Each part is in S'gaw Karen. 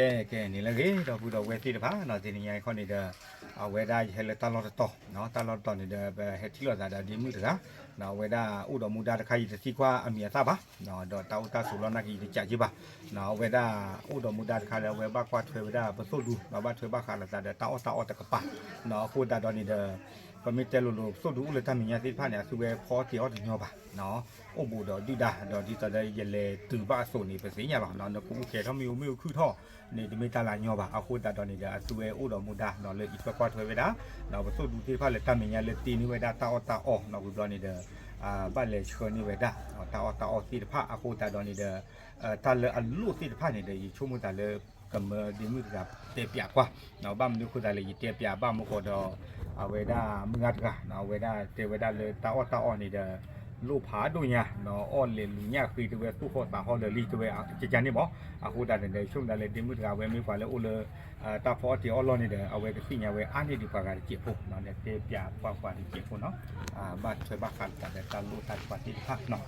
ကဲ ကဲ န့ၣ်လၢအဂ့ၤ ဒီပုၢ်ဒီဝဲၢ်သ့ၣ်တဖၣ်နီၤ, တနံၤညါအံၤခီန့ၣ်ဒီး အဝဲဒၣ်ယဟဲလၢတၢ်လီၢ်တတီၤနီၤ, တၢ်လီၢ်တတီၤန့ၣ်ဒီး ပဟဲထံၣ်လိာ်သးဒီးဒ့မုၣ်တဂၤနီၤ, အဝဲဒၣ်အိၣ်ဒီးမူဒါတခါ ယတသံကွၢ်အမံၤအသၣ်ဘၣ်နီၤ, ဒီးတၢ်အိၣ်တၢ်ဆိးလီၢ်နာ်က့ ယတကးက့ဘၣ်နီၤ, အဝဲဒၣ်အိၣ်ဒီးမူဒါတခါဒီး အဝဲဘၣ်ကွၢ်ထွဲဝဲဒၣ်ပသိၣ်ဒူနီၤ, ဘၣ်ထွဲဘၣ်ဃးလိာ်သးဒီးတၢ်အီၣ်တၢ်အီတကပၤနီၤ, အဃိသတးဒီးန့ၣ်ဒီး ပမ့ၢ်တဲလိၤလိၤ ပသိၣ်ဒူအိၣ်လၢတၢ်မဲာ်ညါသ့ၣ်တဖၣ်န့ၣ် အသုဝဲဖီအီၣ်တ့ၤအီၣ်တညီဘၣ်နီၤ, အိၣ်ဘူးဒီးဒုၣ်ဒါ ဒီးဒ်သိးဒီးယလဲၤတုၤဘၣ်အသိးန့ၣ် ပသ့ၣ်ညါလီၤနီၤ, နကအိၣ်ကဲထီၣ်မ့ၢ်အိၣ်မ့ၢ်အိၣ်ခုၣ်ထီၣ်န့ၣ် တမ့ၢ်တၢ်လၢအညီဘၣ်, အဃိသတးဒီးန့ၣ်ဒီး အသုဝဲအိၣ်ဒီးမူဒါနီၤ လၢအံးထွဲကွၢ်ထွဲဝဲဒၣ်နီၤ, ပသိၣ်ဒူသ့ၣ်တဖၣ်လၢတၢ်မဲာ်ညါလၢတ့န့ၢ်ဝဲဒၣ်တၢ်အီၣ်တၢ်အီနီၤ, ဝံၤဘျီန့ၣ်ဒီး ဘၣ်လဲၤဆှၢန့ၢ်ဝဲဒၣ်တၢ်အီၣ်တၢ်အီသ့ၣ်တဖၣ်, အဃိသတးဒီးန့ၣ်ဒီး တၢ်လၢအလိၣ်သ့ၣ်တဖၣ်န့ၣ်ဒီး ယဆိကမိၣ်သးလၢ ကမၢဒ့မုၣ်တဂၤတဲပၠးကွၢ်နီၤ, ဘၣ်မနုၤအဃိသတးလဲၣ် ယတဲပၠးဘၣ်မူကီးဒီး အဝဲဒၣ်မုၢ်ဂၤတဂၤနီၤ, အဝဲဒၣ်တဲဝဲဒၣ်လၢတၢ်အီၣ်တၢ်အီန့ၣ်ဒီး လိၣ်ဖးဒိၣ်ညါနီၤ, အီၣ်လဲၤလူၤညၣ်ဃ့တဝဲ သူၣ်ဟီၣ်သးဟီလၢာ်လံတဝဲ ကကန့ၣ်မး, အဃိသတးန့ၣ်ဒီး ယဆိကမိၣ်သးလၢဒ့မုၣ်တဂၤ အဝဲမ့ၢ်ပှၤလၢအိၣ်လၢ တၢ်ဖီအီၣ်တ့ၤအီၣ်လီၢ်န့ၣ်ဒီး အဝဲကသ့ၣ်ညါဝဲအါန့ၢ်ဒံးပှၤဂၤတစဲးဖိနီၤ, တဲပၠးပှၤပှၤတစဲးဖိနီၤ, ဘၣ်ထွဲဘၣ်ဃးလိာ်သးဒီးတၢ်လိၣ်တၢ်ထွဲသ့ၣ်တဖၣ်နီၤ,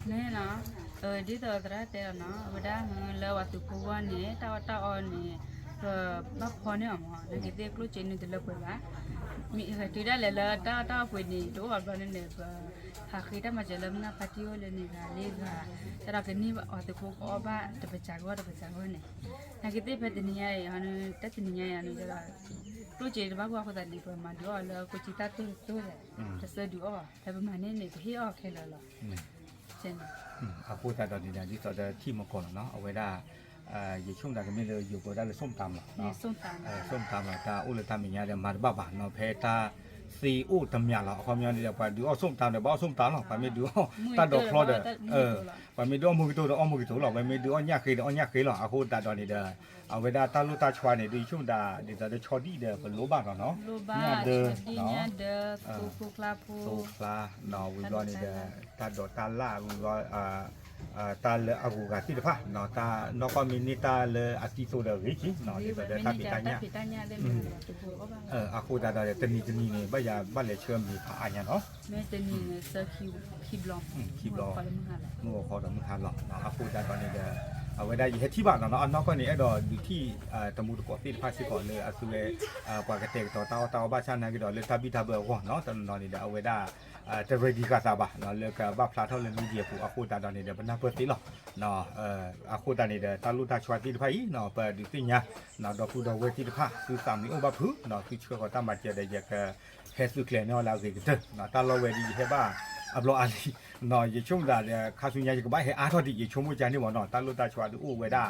န့ၣ်လီၤ, ဒ်သိးသရၣ်တဲလီၤနီၤ, အဝဲဒၣ်လၢပှၤသုးဖိဂီၢ်န့ၣ် တၢ်အီၣ်တၢ်အီန့ၣ် ပဘၣ်ဖီန့ၢ်အီၤမး, နာ်က့သ့ၣ်ကျိၣ်စ့န့ၣ်တလၢပှဲၤဘၣ်, မ့ၢ်ဟဲတုၤဒၣ်လဲာ်လၢတၢ်အီၣ်တၢ်အီပှ့ၤန့ၣ် တအိၣ်ဘၣ်ဘျီန့ၣ်ဒီး ပဟးဃ့တၢ်မၤစၢၤလၢမုၢ်ဂၢ်ဖါတံၢ်အိၣ်လၢန့ၣ်ဂၤလၢဂၤ, တၢ်ဒီးကန့ၢ်ပှၤသုးဖိကအီၣ်ဘၣ်တပစၢၤကဂီၢ်တပစၢၤကဂီၢ်န့ၣ်, နာ်က့သ့ၣ်ဖဲတနံၤညါအံၤ တၢ်တနံၤညါအံၤန့ၣ်ဒီး ကျိၣ်စ့တဘၣ်ပှၤအဃိသတးန့ၣ် ပမၤဒုးအီၣ်လၢကိးကံတၢ်တိၢ်တိၢ်ဒီး တဆၢဒုးအီၣ်ဘၣ်, ဖဲပမၤန့ၢ်န့ၣ် ပဟ့ၣ်အီၣ်ခဲလၢာ်လီၤ. အဃိသတးဒီးန့ၣ်ဒီး ဒ်သိးဒီးထံၣ်မကီးလီၤနီၤ, အဝဲဒၣ် ယဆိကမိၣ်သးကမ့ၢ်လၢယိၤကဝဲဒၣ်လၢ ส้มตำ လီၤ, ส้มตำ လီၤ, တၢ်အိၣ်လၢတၢ်မဲာ်ညါဒီးမၤတဘၣ်ဘၣ်နီၤ, ဖဲတၢ်သ့အိၣ်တမံၤလီၤ, အခီပညီန့ၣ်ဒီး ပှၤဒုးအီၣ် ส้มตำ ဒီး ဘၣ်အီၣ် ส้มตำ လီၤ, ပှၤမ့ၢ်ဒုးအီၣ်တၢ်ဒီး ပှၤမ့ၢ်ဒုးအီၣ်မူကတိၤဒီးအီၣ်မူကတိၤလီၤ, ပှၤမ့ၢ်ဒုးအီၣ်ညၣ်ဃ့ဒီးအီၣ်ညၣ်ဃ့လီၤ, အဃိသတးဒီးန့ၣ်ဒီး အဝဲဒၣ်တၢ်လိၣ်တၢ်ဆီန့ၣ် ဒ်ယဆိကမိၣ်သး ဒ်သိးဒီးဆီဒံၣ်ဒီး ပလိၣ်ဘၣ်လီၤနီၤ, ညၣ်ဒၢ ဒၣ်ညၣ်ဒၢ သိဖိကျါဖိ သိဖိကျါနီၤ, ဝံၤဘျီန့ၣ်ဒီး တၢ်ဒိးတၢ်လၣ် ဝံၤဘျီ တၢ်လၢအဂုၤအဂၤသ့ၣ်တဖၣ်နီၤ, တၢ်နီၢ်ကီၢ်မ့ၢ်န့ၢ်တၢ်လၢအသံသိဒီးဂ့ၤက့ၤနီၤ, ဒ်သိးဒီးတၢ်ဖံးတၢ်ညၣ် အဃိသတးဒီးတနံၤတနံၤန့ၣ် ဘၣ်ယၤဘၣ်လဲၤဆှၢမ့ၤဖးအါညါနီၤ, မ့ၢ်တနံၤန့ၣ် ဆၢခံဘျီ ခံဘျီ မုၢ်ဂီၤခီဒီးမုၢ်ဟါလီၤ, အဃိသတးဒီးန့ၣ်ဒီး အဝဲဒၣ်ယဟဲထံၣ်ဘၣ်နီၤ, အနီၢ်ကီၢ်န့ၣ် အဲၣ်ဒိးဒုးထံၣ် တမူတကိးသ့ၣ်တဖၣ်စ့ၢ်ကီးလၢအသုဝဲ ပှၤကတဲာ်ကတီၤတၢ်အီၣ်တၢ်အီဘၣ်ဆၣ်နာ်က့ဒီး လၢတၢ်ဘံၣ်တၢ်ဘၢအဂီၢ်နီၤ, တနီၤနီၤန့ၣ်ဒီး အဝဲဒၣ် တ ready ဃာ်သးဘၣ်နီၤ, လၢကဘၣ်ဖျါထီၣ်လၢ media ပူၤ အဃိသတးဒီးန့ၣ်ဒီး ပနၢ်ပၢၢ်သ့လီၤ. အဃိသတးန့ၣ်ဒီး တၢ်လိၣ်တၢ်ဆီသ့ၣ်တဖၣ်အံၤနီၤ ပဒုးသ့ၣ်ညါ ဒီပုၢ်ဒီဝဲၢ်သ့ၣ်တဖၣ် သုသးမ့ၢ်အိၣ်ဘၣ်ဖုးနီၤ သုဆှၢဃီၤတၢ်မၤစၢၤဒီး ယကဟဲသုးကျဲၤန့ၢ်အီၤလၢအဂ့ၤကတၢၢ်နီၤ, တၢ်လီၢ်ဝဲဒ်ယဟဲဘၣ်အဘျီအါလံနီၤ, ယဆိကမိၣ်သးဒီး ခါဆူညါယကဘၣ်ဟဲအါထီၣ်ဒံး ယဆိကမိၣ်ကန့ၣ်မ့ၢ်နီၤ, တၢ်လိၣ်တၢ်ဆီဒုးအိၣ်ဝဲဒၣ်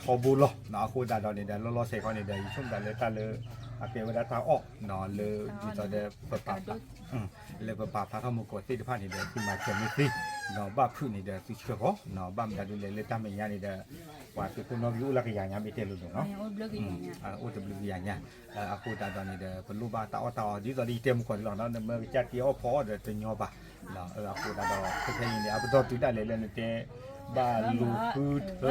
ထီဘိလီၤနီၤ, အဃိသတးဒီးန့ၣ်ဒီး လီၤလီၤဆဲးခီန့ၣ်ဒီး ယဆိကမိၣ်သးလၢတၢ်လၢ အကဲဝဲဒၣ်တၢ်အီၣ်နီၤ လၢဒ်သိးဒီးပပာ်ဖျါ လၢပပာ်ဖျါထီၣ်မူကီးသ့ၣ်တဖၣ်န့ၣ်ဒီး သုမၤစၢၤမ့ၢ်သ့ ဒီးဘၣ်ဖုးန့ၣ်ဒီးသုဆှၢဃီၤနီၤ, ဘၣ်မတၤဒုးလဲၣ်လၢတၢ်မဲာ်ညါန့ၣ်ဒီး ပှၤသုးခိၣ်နီၣ်ဂံၢ်အိၣ်လၢကယၤညါမ့ၢ်တဲလိၤလိၤနီၤ, အိၣ်တဘျုးကယၤညါ, အဃိသတးဒီးန့ၣ်ဒီး ပလိၣ်ဘၣ်တၢ်အီၣ်တၢ်အီ ဒ်သိးဒီးယတဲမူကီးန့ၣ်လီၤ, နမၢကစၢ်တ့အီၣ်ဖီအီၣ်ဒီးတညီဘၣ် အဃိသတးဒီး ခဲခဲအံၤန့ၣ် အပတီၢ်တုၤဒၣ်လဲာ်လၢနတဲ ဘၣ်လူၤဃုထၢ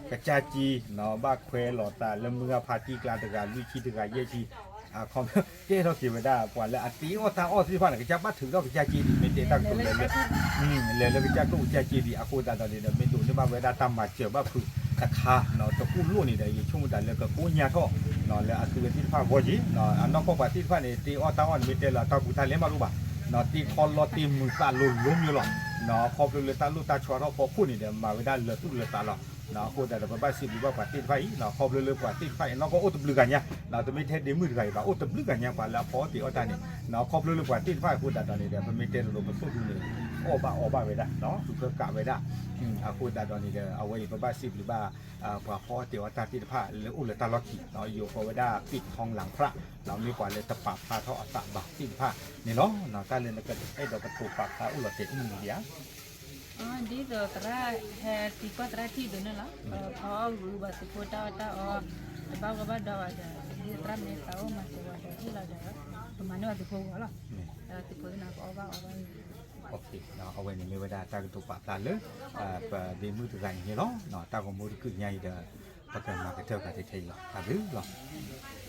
ကစၢ်က့နီၤ, ဘၣ်ခွဲးလိာ်သးလၢမုၢ်ဂၢ်ဖါတံၢ်ကျါတဂၤ လွံၢ်ဆံတဂၤ ယဲၢ်ဆံ, အခီပညီ ကဲထီၣ်က့ၤဝဲဒၣ် ပှၤလၢအတ့အီၣ်တၢ်အီၣ်သ့ၣ်တဖၣ်န့ၣ် ကစၢ်ဘၣ်ထုးထီၣ်ကစၢ်က့ဒံး မ့ၢ်တဲတၢ်ကတိၤလဲၤလၢ လဲၤလၢကစၢ်ကျိၣ်ကစၢ်က့ဒံး အဃိသတးဒီးန့ၣ်ဒီး မ့ၢ်ဒိးန့ၢ်ဘၣ်ဝဲဒၣ်တၢ်မၤစၢၤဘၣ်ဖုးတခါနီၤ တကူၣ်လိၣ်န့ၣ်ဒီး ယဆိကမိၣ်တၢ်လၢကကိညါထီၣ်နီၤ လၢအသုဝဲသ့ၣ်တဖၣ်အဂီၢ်က့ၤနီၤ, အနီၢ်ကီၢ်ပှၤသ့ၣ်တဖၣ်န့ၣ် တ့အီၣ်တၢ်အီၣ်န့ၣ် မ့ၢ်တဲလၢအတၢ်ကူၣ်တၢ်လဲၤမးတအိၣ်ဘၣ်နီၤ, တ့ခီလီတ့မုာ်သးလိၤလိၤမးလီၤနီၤ, ခီဖျိလၢတၢ်လိၣ်တၢ်ဆီထီၣ်ဖီခိၣ်န့ၣ်ဒီး မၤဝဲဒၣ်လၢာ်သူၣ်လၢာ်သးလီၤနီၤ, အဃိသတးဒီး ပဘၣ်စံးဘျုးဘၣ်ပှၤသ့ၣ်တဖၣ်အံၤနီၤ, ခီဖျိလၢပှၤသ့ၣ်တဖၣ်အံၤ နီၢ်ကီၢ်အိၣ်တဘျုးဂၤညါနီၤ, တမ့ၢ်ထဲဒ့မုၣ်တဂၤအံၤဘၣ် အိၣ်တဘျုးဂၤညါ ပှၤလၢအဖီအီၣ်တ့အီၣ်တၢ်န့ၣ်နီၤ, ခီဖျိလၢပှၤသ့ၣ်တဖၣ်အဃိသတးဒီးန့ၣ်ဒီး ပမ့ၢ်တဲလိၤလိၤ ပသိၣ်ဒူန့ၣ် အီၣ်ဘၣ်အီဘၣ်ဝဲဒၣ်နီၤ, သုကကးဝဲဒၣ်, အဃိသတးဒီးန့ၣ်ဒီး အဝဲအံၤပဘၣ်စံးဘျုးဘၣ် ပှၤဖီအီၣ်တ့အီၣ်တၢ်သ့ၣ်တဖၣ်လၢအိၣ်လၢတၢ်လီၢ်ခံနီၤ, ယိၤဃီၤဝဲဒၣ် ပ့ၢ်ထီလၣ်ဖရၣ်နီၤ, မ့ၢ်ပှၤလၢတပာ်ဖျါထီၣ်အသးဘၣ်သ့ၣ်တဖၣ်န့ၣ်လီၤ, တၢ်လၢနကအဲၣ်ဒိးကတိၤပာ်ဖျါအိၣ်လီၤတဲာ်အိၣ်မူဒံးဧါ ဒ်သိးသရၣ်ဟဲသံကွၢ်သရၣ်ထံၣ်ဒိးန့ၣ်လီၤ, ဖီအီၣ်ဂုာ်ဘၣ်သုးဖိတၢ်အီၣ်တၢ်အီ, တဘၣ်ဂီၢ်ဘၣ်ဒီးဘၣ်ဒီး ဒ်သရၣ်မ့ၢ်သးအိၣ်မၤစၢၤဝဲဒီးဟ့ၣ်လီၤဒီး ပမၤန့ၢ်ဘၣ်သုးဖိဂီၢ်လီၤ, သုးဖိသ့ၣ်န့ၣ် ပအီၣ်ဘၣ်အီဘၣ် အဝဲန့ၣ်မ့ၢ်ဝဲဒၣ်တၢ်ကတိၤပာ်ဖျါလၢ ပဒ့မုၣ်တဂၤအံၤန့ၣ်လီၤ, တၢ်ဂီၤမူတကုၢ်ညါအံၤဒီး ပကမၤကတၢၢ်ပှၤတထဲအံၤလီၤ, တၢ်ဘျုးလီၤ.